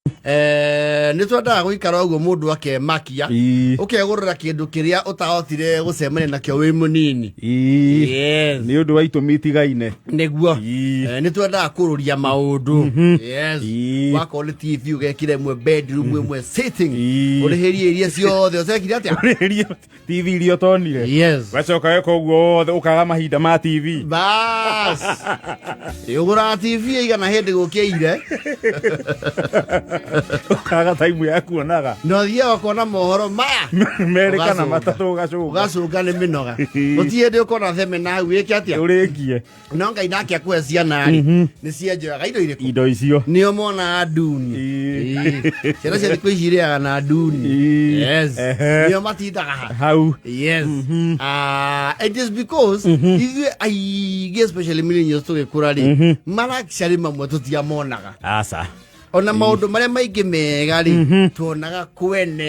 Nä twendaga gå ikara å guo må ndå akemakia. Ũkegũrĩra kĩndũ kĩrĩa ũtahotire gũcemania nakĩo wĩ mũnini. Yes. Nĩ ũndũ wa itũmi itigaine. Nĩguo. Nĩ twendaga kũrũria maũndũ. Yes. Wakorwo nĩ TV, ũgekĩra ĩmwe bedroom, ĩmwe sitting. Ũrĩhĩrie iria ciothe ũcekire atĩa? Ũrĩhĩrie TV iria ũtonire. Wacoka weka ũguo wothe, ũkaga mahinda ma TV. Bas, ũgũraga TV ĩigana hĩndĩ gũkĩire. Ũkaga taimu ya kuonaga. Na ũthiaga ũkona mohoro maya merĩ kana Ũgacũnga. matatũ, ũgacũnga. Ũgacũnga nĩ mĩnoga, gũtirĩ hĩndĩ ũkona themena hau wĩke atĩa. Ũrĩkie. No Ngai nake akũhe ciana rĩ, nĩ cienjoyaga indo irĩkũ? Indo icio. Nĩo monaga nduni. Ĩĩ. Ciana cia thikũ ici irĩaga na nduni. Yes. Nĩo matindaga ha hau. Yes. Ah, it is because ithuĩ aingĩ, especially millennials, tũgĩkũra rĩ, maracari mamwe tũtiamonaga. Aca. Ona maũndũ marĩa maingĩ mega rĩ, tuonaga kwene.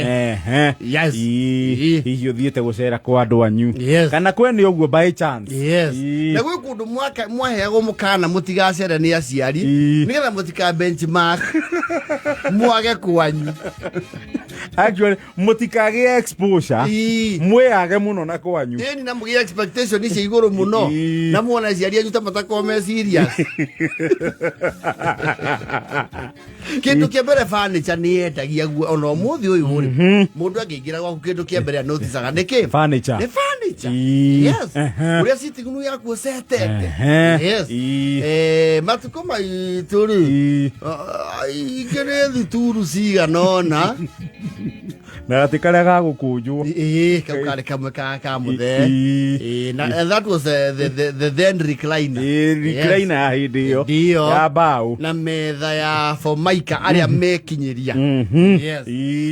Yes. Hihi ũthiĩte gũcera kwa andũ anyu kana kwene ũguo by chance. Na gwĩ kũndũ mwaheagwo mũkana mũtigacere nĩ aciari, nĩgetha mũtika benchmark mwage kwanyu. Actually, mũtikagĩe exposure. Mwĩyage mũno na kwanyu. Ĩni, na mũgĩe expectation icio igũrũ mũno. Na muona aciari anyu ta matakorwo me serious. Kĩndũ kĩa mbere, furniture nĩ yendagia guo. Ona ũmũthĩ ũyũ rĩ, mũndũ angĩingĩra gwaku, kĩndũ kĩa mbere anoticaga nĩ kĩ? Furniture. Nĩ furniture. Yes. Ũrĩa sitting room yaku ũcetete. Yes. Matukũ maitũ rĩ, ingĩ nĩ thituru cigana ũna. Na gatĩ karĩa ga gũkũnjwo. Ĩĩ, kau karĩ kamwe ka mũthee. Ĩĩ, na and that was the then recliner. Recliner ya hĩndĩ ĩyo. Ndio. Ya mbaũ. Na metha ya formica arĩa mekinyĩria. Yes.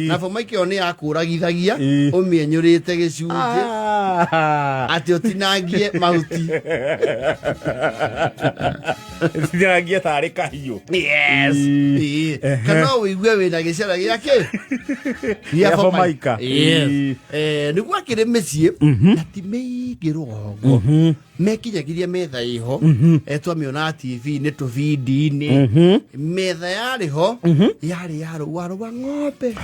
Na formica ĩyo nĩ yakũragithagia ũmĩenyũrĩte gĩcunjĩ atĩ ũtinangie mahuti. Tinangie tarĩ kahiũ. Yes. Kana no ũigue wĩna gĩcera gĩake gĩa formica. Yes. Nĩguo akĩrĩ mĩciĩ na ti mĩingĩ rũgongo mekinyagĩria metha ĩho. Twamĩonaga TV-inĩ, tũbindi-inĩ. Metha yarĩ ho yarĩ ya rũa rwa ng'ombe,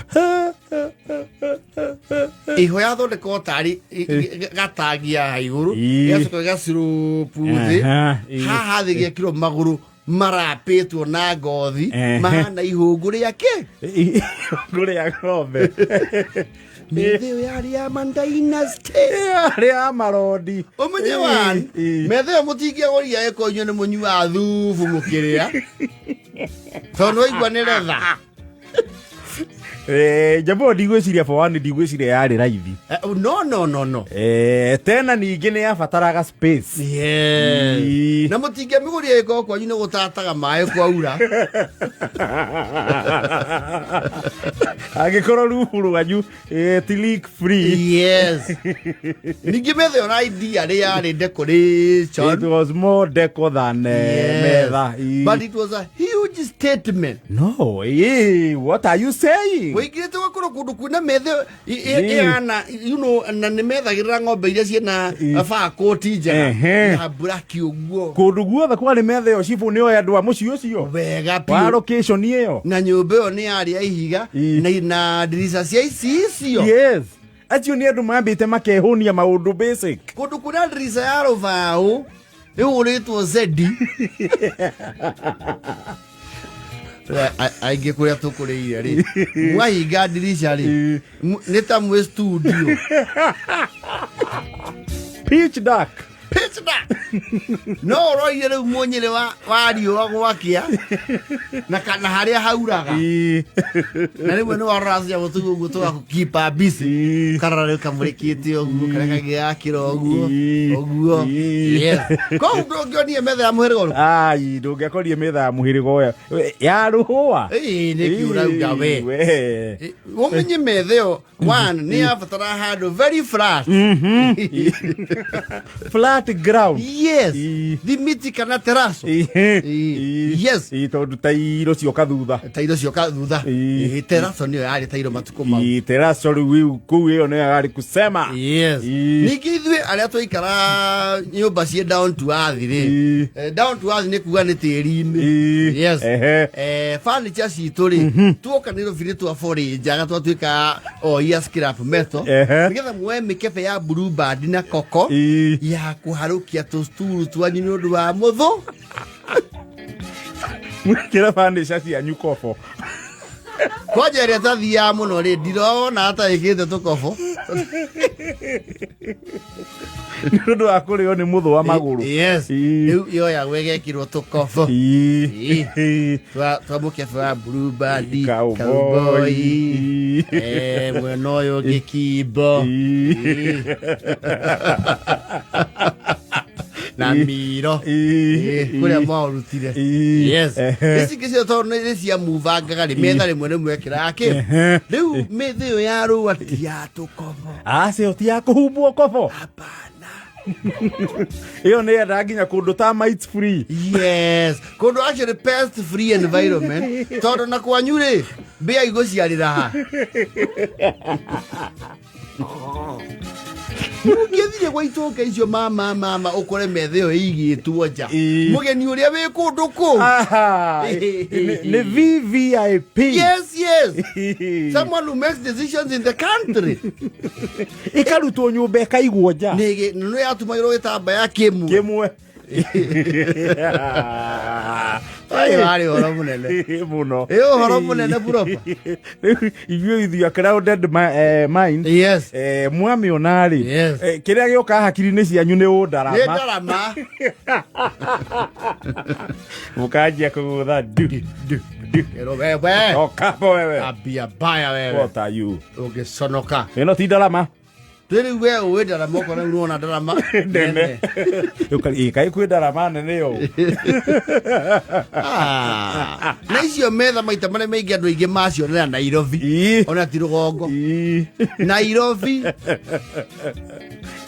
ĩho yathondekwo tarĩ gatangia haha igũrũ, gĩgacoka gĩgaciropu thĩ. Haha thĩ gĩekirwo magũrũ marapĩtwo na ngothi mahana ihũngũ rĩake. Ihũngũ rĩa ng'ombe. Metha ĩyo yarĩ ya Man Dynasty. Yarĩ ya marondi. Ũmenye one, metha ĩyo mũtingĩagũria ĩko inyuĩ nĩ mũnyuaga thubu mũkĩrĩa, tondũ waigua nĩ retha. Jambo ndigwĩciria, for one, ndigwĩciria yarĩ raithi. No, no, no, no. Tena ningĩ nĩ yabataraga space. Yes. Na mũtingĩamĩgũria ĩko kwanyu nĩ gũtataga maĩ kwaura. Angĩkorwo rubu rwanyu ti leak free. Yes. Ningĩ metha ĩyo na idea rĩ yarĩ decoration. It was more deco than metha. But it was a huge statement. No, what are you saying? Wĩingĩrĩte ũgakorwo kũndũ kwĩna metha ĩyo ĩhana na nĩ methagĩrĩra ng'ombe iria ciĩna bakũti njega ya mburaki ũguo. Kũndũ guothe kwarĩ metha ĩyo, cibũ nĩ oĩ andũ a mũciĩ ũcio wega wa biũ. Location ĩyo. Na nyũmba ĩyo nĩ yarĩ ya ihiga na ndirica cia icicio. Yes, acio nĩ andũ mambĩte makehũnia maũndũ basic. Kũndũ kwĩna ndirica ya rũbaũ ĩhũrĩtwo zedi. Aingĩ kũrĩa tũkũrĩire rĩ, mwahinga ndirica rĩ, nĩ ta mwĩ studio. Pitch dark. Pitch dark. No ũroire rĩu mũnyĩrĩ wa riũa gwakĩa na kana harĩa hauraga. Na rĩmwe nĩ warora cia gũtũ ũguo tũgakũkipa busy. Karora rĩu kamũrĩkĩte ũguo, karĩa kangĩ gakĩra ũguo ũguo. Yes. Koguo ndũngĩonie metha ya mũhĩrĩga ũrĩkũ? Ai, ndũngĩakorie metha ya mũhĩrĩga ũyũ ya rũhũa. Ĩĩ, nĩkĩ ũrauga we? We. Ũmenye metha ĩyo, one, nĩ yabatara handũ very flat. Flat ground. Yes. Ii. Thimiti kana teraco. Ii. Ii. Ii. Yes. Ii, tondũ tairo cioka thutha. Tairo cioka thutha. Ii. Ii, teraco nĩyo yarĩ tairo matukũ mau. Ii, teraco rĩu kũu ĩyo nĩyo yarĩ kusema. Yes. Ii. Ningĩ ithuĩ arĩa twaikara nyũmba ciĩ down to earth rĩ. Ii. Down to earth nĩ kuga nĩ tĩri-inĩ. Ii. Yes. Ehe. Furniture citũ rĩ, tuoka Nairobi nĩ twaborenjaga twatuĩka oi a scrap metal. Ehe. Nĩgetha muoe mĩkebe ya Blue Band na koko Ii. ya kũharũkia tũsturu twanyu nĩ ũndũ wa mũthũ. Mwĩkĩre furniture cianyu kobo. Kwanja ĩrĩa tathiaga mũno rĩ, ndirona ataĩkĩte tũkobo. Nĩ ũndũ wa kũrĩo nĩ mũthũ wa magũrũ. Yes. Ii. Rĩu yoyagwo ĩgekĩrwo tũkobo. Ii. Ii. Ii. Twa mũkebe wa Blue Band, Cowboy. Cowboy. Ii. Mwena ũyũ ũngĩ Kimbo. Ii. Ii. Na miro. Ii. Ii, kũrĩa mwaũrutire. Ii. Yes. Ehe. Ici ingĩ cio tondũ nĩ cia mubangaga rĩ, metha rĩmwe nĩ mwekĩraga kĩ. Ehe. Rĩu mĩthĩ ĩyo ya rũa ti ya tũkobo. Acio ti ya kũhumbwo kobo. Hapana. Ĩyo nĩ yendaga nginya kũndũ ta mites free. Yes. Kũndũ actually pest free environment. Tondũ na kwanyu rĩ, mbĩa igũciarĩra ha. Ũngĩthire gwa itũnga icio mama mama ũkore metha ĩyo ĩigĩtwo nja. Ii. Mũgeni ũrĩa wĩ kũndũ kũu. Aha. Nĩ VVIP. Yes, yes. Someone who makes decisions in the country. Ĩkarutwo nyũmba ĩkaigwo nja. Nĩ nĩ yatumagĩrwo gĩtambaya kĩmwe. Kĩmwe. Ũyũ warĩ ũhoro mũnene. Mũno. Ĩ ũhoro mũnene proper. Rĩu ithuĩ ithuĩ a crowded mind. Yes. Mwamĩona rĩ, Yes. kĩrĩa gĩũkaga hakiri-inĩ cianyu nĩ Nĩ ũndarama. ndarama. Mũkanjia kũgũtha ndu ndu ndu. Ĩro wewe. Okapo wewe. Ambia mbaya wewe. What are you? Ũngĩconoka. Ĩno ti ndarama. Rĩu we ũĩ ndarama ũkona rĩu nĩwona ndarama Nene. Ĩ, kaĩ kwĩ ndarama nene ũũ. Ah. Na icio metha maita marĩa maingĩ andũ aingĩ macionera Nairobi. Ii. Ona ti rũgongo. Ii. Nairobi.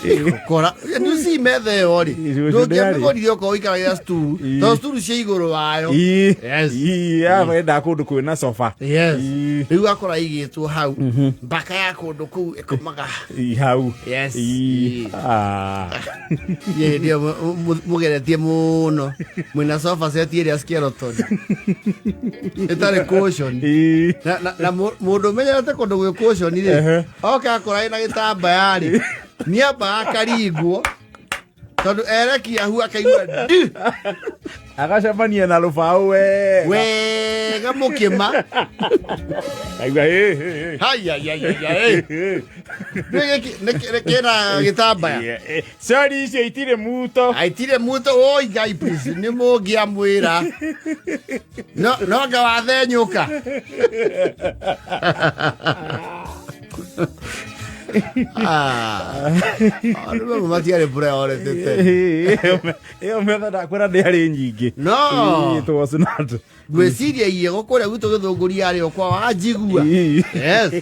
Ũkora nĩ si metha ĩyo rĩ. Ii, ũcio ndĩarĩ. Ndũngĩamĩgũrire okorwo ũikaragĩra sturu. Ii. Tondũ sturu ciĩ igũrũ wayo. Ii. Yes. Ii, endaga kũndũ kwĩna sofa. Yes. Ii. Rĩu akora igĩtwo hau. Mbaka ya kũndũ kũu ĩkomaga. Ii, hau. Yes. Ii. Ii. Ah. Ye hĩndĩ ĩyo mũgeretie mũno mwĩna sofa set ĩrĩa skeleton ĩtarĩ cushion. Ii. Na mũndũ ũmenyerete kũndũ gwĩ cushion rĩ, Ehe. oka akora ĩna gĩtambaya rĩ, nĩambaga akaringwo tondũ erekia hu akaigua ndi. Agacemania na rũbaũ wega. Wega mũkĩma. Aigua, "Ĩ, ĩ, ĩ." Haiaiaiai, kĩna gĩtambaya. Yeah, sorry, icio itirĩ muto. Aitire muto. Oi Ngai, please, nĩ mũngĩamwĩra no anga wathenyũka. Ah, andũ amwe matiarĩ priority tene. Ĩyo metha ndakwĩra ndĩarĩ nyingĩ. No. Ii, it was not. Ngwĩciria iego kũrĩa gwitũ Gĩthũngũri yarĩ o kwa wanjigua. Ii. Yes.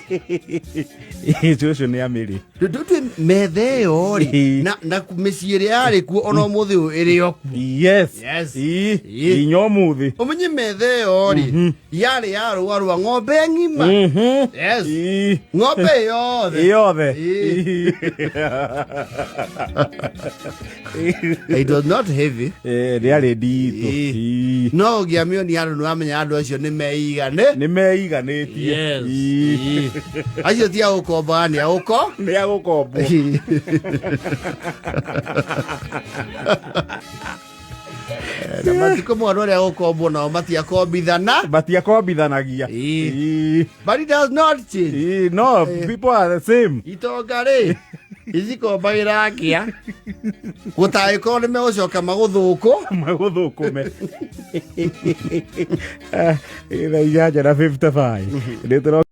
Ii, ũcio nĩ amĩrĩ. Ndũtue metha ĩyo rĩ, Ii. na mĩciĩ ĩrĩa yarĩ kuo ona ũmũthĩ ũyũ ĩrĩ o kuo. Yes. Yes. Ii, Ii. nginya ũmũthĩ. Ũmenye metha ĩyo rĩ, yarĩ ya rũa rwa ng'ombe ng'ima. Yes. Ii. Ng'ombe yothe. Yothe. Ii. It was not heavy. Ndĩarĩ nditũ. Ii. Ii. No ũngĩamĩonia andũ nĩwamenya andũ acio nĩ meigane. Nĩ meiganĩtie. Yes. Ii. Ii. Acio ti a gũkombaga, nĩ a gũko. Nĩ a gũkombwo. Na matukũ mo andũ arĩa gũkombwo nao matiakombithana. Matiakombithanagia. Ii. Ii. But it does not change. Ii, no, people are the same. Itonga rĩ icikombagĩra akĩa gũtangĩkorwo nĩ megũcoka magũthũkũ. Magũthũkũme. 8:55 nĩ tũro.